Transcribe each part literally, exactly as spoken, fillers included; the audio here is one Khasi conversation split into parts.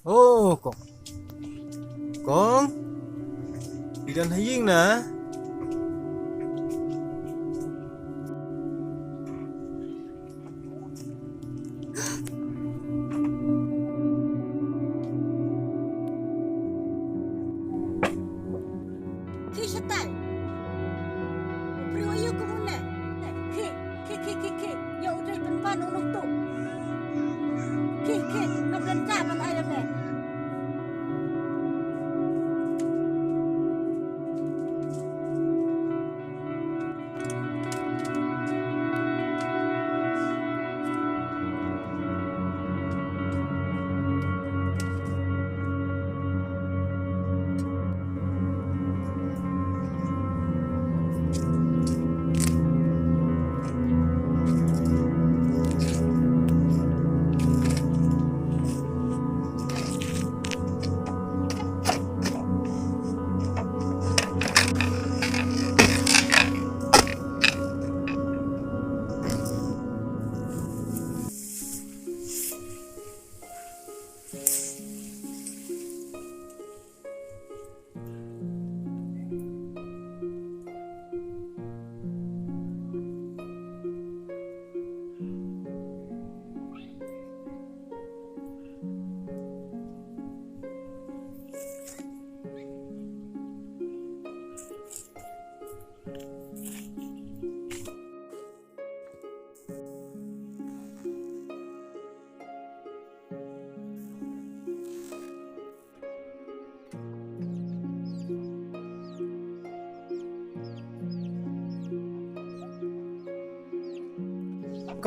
Oh, kong. Kong. Phi don ha ïing na? Khie shatai. U briew aïu kum une? Khie, khie, khie, khie, khie. Ïa u dei pynban u nongtuh. Khie, khie, ngam don ja ban ai ïa me.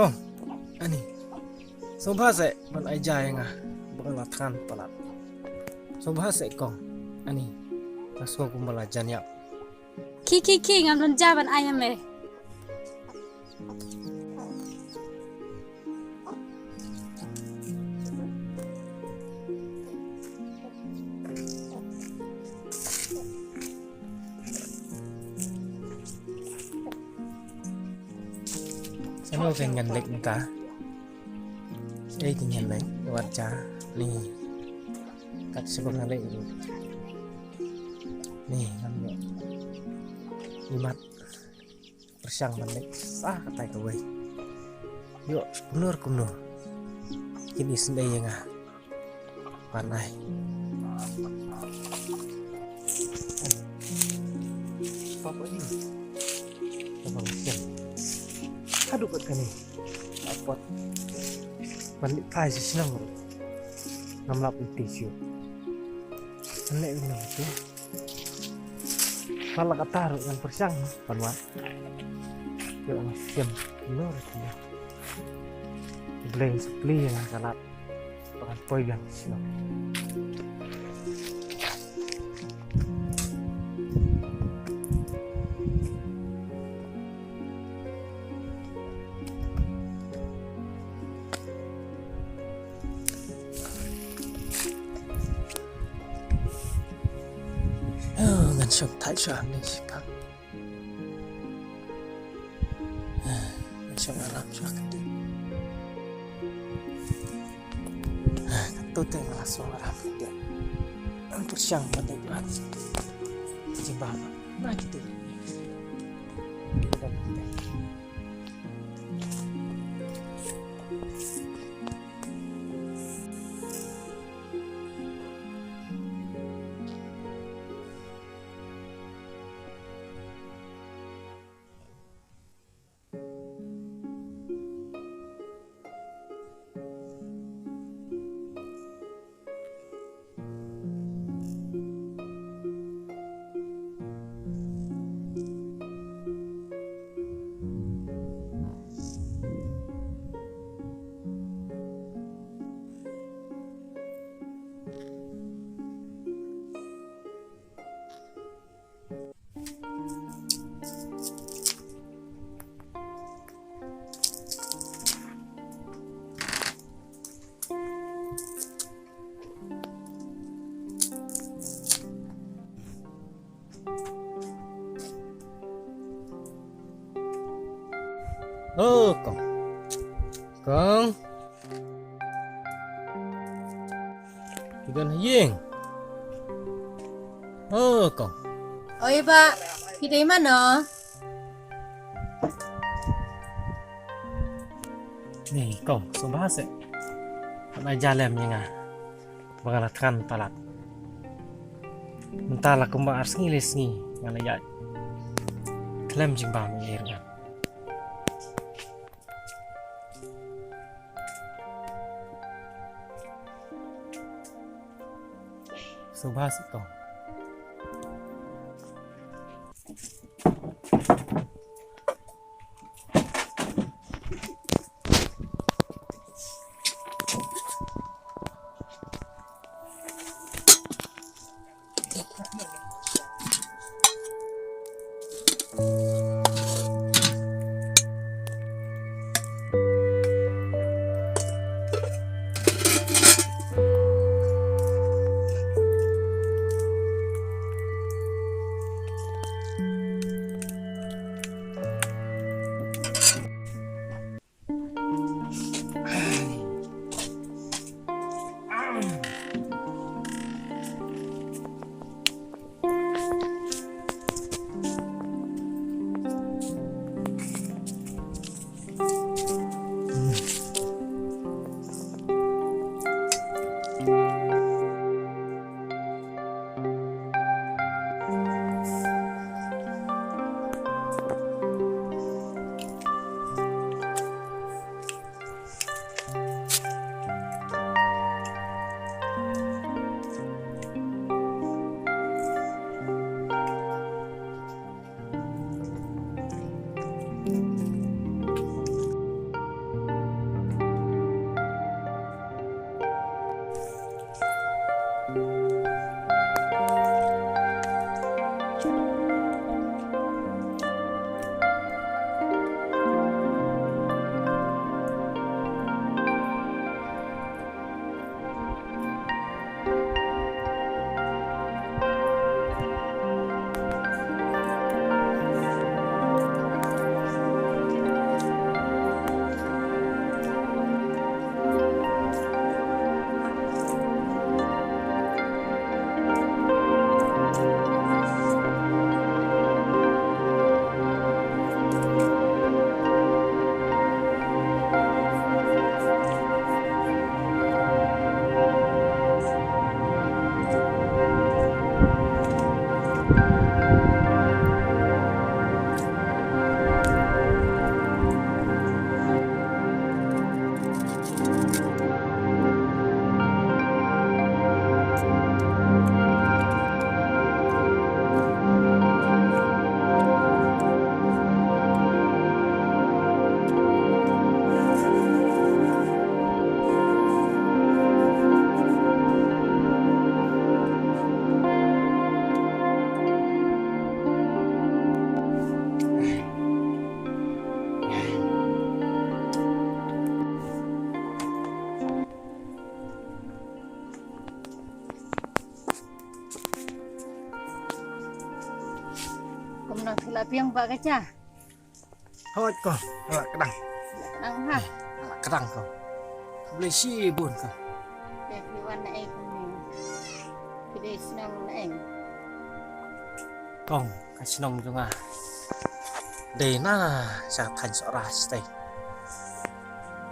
Kong, ani. Sngewbha seh ban ai ja ïa nga ba nga la thngan palat. Sngewbha seh kong, ani. Nga sngew kumba la jan ïap. Khie, khie, khie, ngam don ja ban ai ïa me. Sano ka ngan lek nta. Ei ka ngan lek wat ja ni. Kat sibuk ngan lek ni. Ni ngam lek. Ni mat. Pyrshang ban leit sa katai kawei. Ïoh kumno kumno kin isynei ïa nga ban ai. Papa ni. Papa ni. Haduh kat kane. Apot ban leit phai sha shnong ruh ngam lap ïa u te shuh. Ngan leh kumno te. Pala kata ruh ngan pyrshang ban wad. Ïoh nga shem. Kumno ruh kumno. U Blei un sopli ïa nga ka lad ba ngan poi biang sha shnong. Oh, ngan shong tight shuwa hangne shiphang. Ah, ngan shong aram shuwa kyndiah. Ah, katto te nga la shong aram kyndiah. Ngan pyrshang ban leit ban. Jubab na kito. Oh, kong. Kong. Don ha ïing. Oh, kong. Oi, ba. Phi dei mano? Ni, kong, sngewbha seh. Hana jalem ïa nga. Ba nga la thngan palat. Mynta la kumba ar sngi lai sngi nga la ïaid khlem jingbam ïa i ruh. Sngewbha seh kong. Kumno phi la biang ba ka ja? Hooid ko, ha la kdang. Kdang ha. Ha la kdang ko. Khublei shibun ko. Te phi wan na ei kumne? Phi dei shnong na ei? Kong, ka shnong jong nga dei na sha thaiñ Sohra shatei.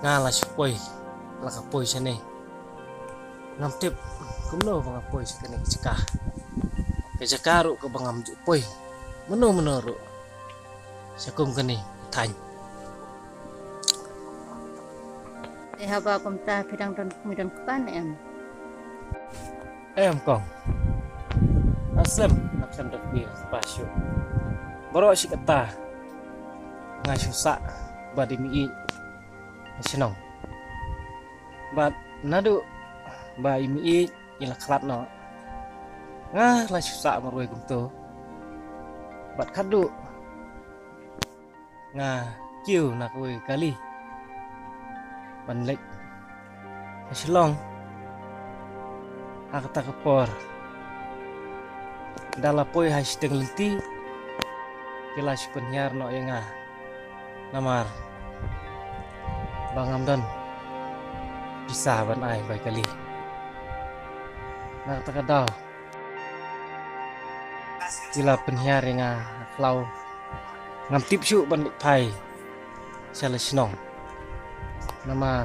Nga la shu poi, la ka poi shane. Ngam tip kumno ba nga poi sha kane ka jaka. Ka jaka ruh kaba ngam ju poi mano mano ruh sha kum kane ka thaiñ. Te haba kumta phi dang don kmie don kpa ne em? Em kong. Nga slem, nga slem da kmie da kpa shuh. Baroh shi katta nga shu sah bad i mei ïeit ha shnong. Bad naduh ba i mei ïeit i la khlad noh, nga la shu sah marwei kumto. Bad khadduh nga kiew na kawei ka kali ban leit ha Shillong. Ha kata ka por, da la poi ha shiteng lynti, ki la shu pynhiar noh ïa nga. Namar ba ngam don pisa ban ai bai kali. Kata ka daw ki la pynhiar ïa nga ha khlaw. Ngam tip shuh ban leit phai sha la shnong. Namar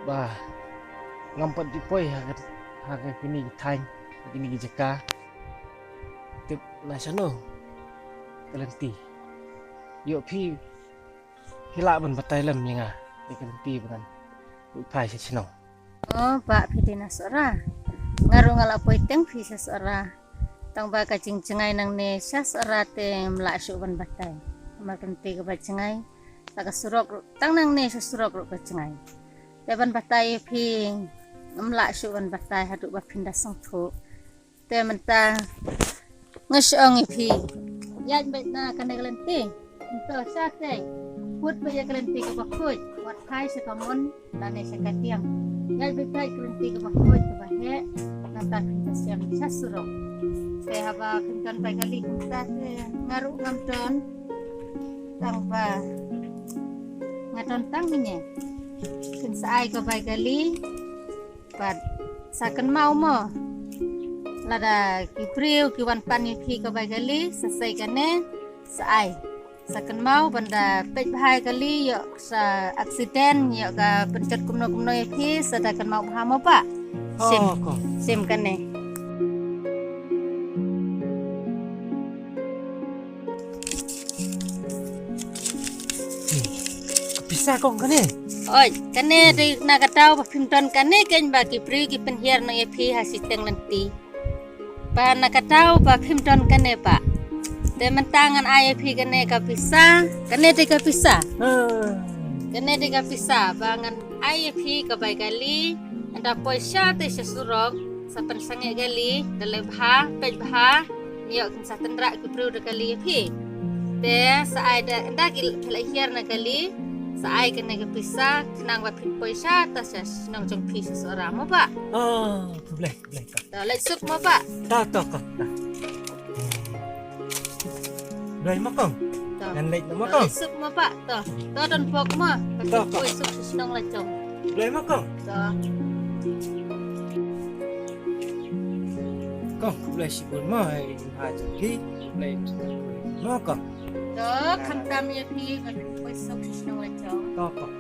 ba ngam pat ju poi ha ka, ha ka kine ki thaiñ, ha kine ki jaka. Tip na shano ka lynti. Ïoh phi, phi lah ban batai lem ïa nga ïa ka lynti ba ngan leit phai sha shnong. O, ba phi dei na Sohra. Nga ruh nga la poi teng phi sha Sohra. Tang ba ka jingjngai nangne sha Sohra te ym lah shuh ban batai. Namar ka lynti kaba jngai, la ka surok ruh, tang nangne sha surok ruh ka jngai. Te ban batai ïa phi ym lah shuh ban batai haduh ba phin da sngewthuh. Te mynta nga shu ong ïa phi, ïaid beit na kane ka lynti. Mynta shatei, put beit ïa ka lynti kaba khuid, wat phai sha kamon lane sha kadiang. Ïaid beit beit ka lynti kaba khuid kaba heh. Nangta phin sa shem sha surok. Te haba phin don bai kali kumta te nga ruh ngam don. Tang ba nga don tang ine. Phin sa ai ka bai kali. Bad sa kynmaw mo, lada ki briew ki wan pan ïa phi ka bai kali, sa sei kane, sa ai. Sa kynmaw ban da peit bha ïa kali, ïoh sa accident, ïoh ka pynjot kumno kumno ïa phi, sa da kynmaw bha mo ba. Sim, oh, kong. Sim kane. Ka pisa kong kane. Oi, kane dei na ka daw ba phim don kane, keiñ ba ki briew ki pynhiar noh ïa phi ha shiteng lynti. Ba na ka daw ba phim don kane ba. Te mynta ngan ai ïa phi kane ka pisa, kane dei ka pisa. Ah. Kane dei ka pisa ba ngan ai ïa phi ka bai kali, ynda poi shatei sha surok, sa pynsangeh kali, da leh bha, peit bha, ïoh kin sa tynrah ki briew da kali ïa phi. Te sa ai da, ynda ki phi la hiar na kali, sa ai kane ka pisa, khnang ba phin poi shatei sha shnong jong phi sha Sohra mo ba. Ah, khublei, khublei kong. To, leit suk mo ba. To, to kong. To. Blei mo kong. To. Ngan leit mo kong. To, leit suk mo ba. To. To don pok mo. To, kong. Poi suk sha shnong la jong. Blei mo kong. To. Kong, khublei shibun mo, hai ha jong phi. Khublei mo kong. To, khamtam ïa phi, ban poi suk sha shnong la jong. To kong.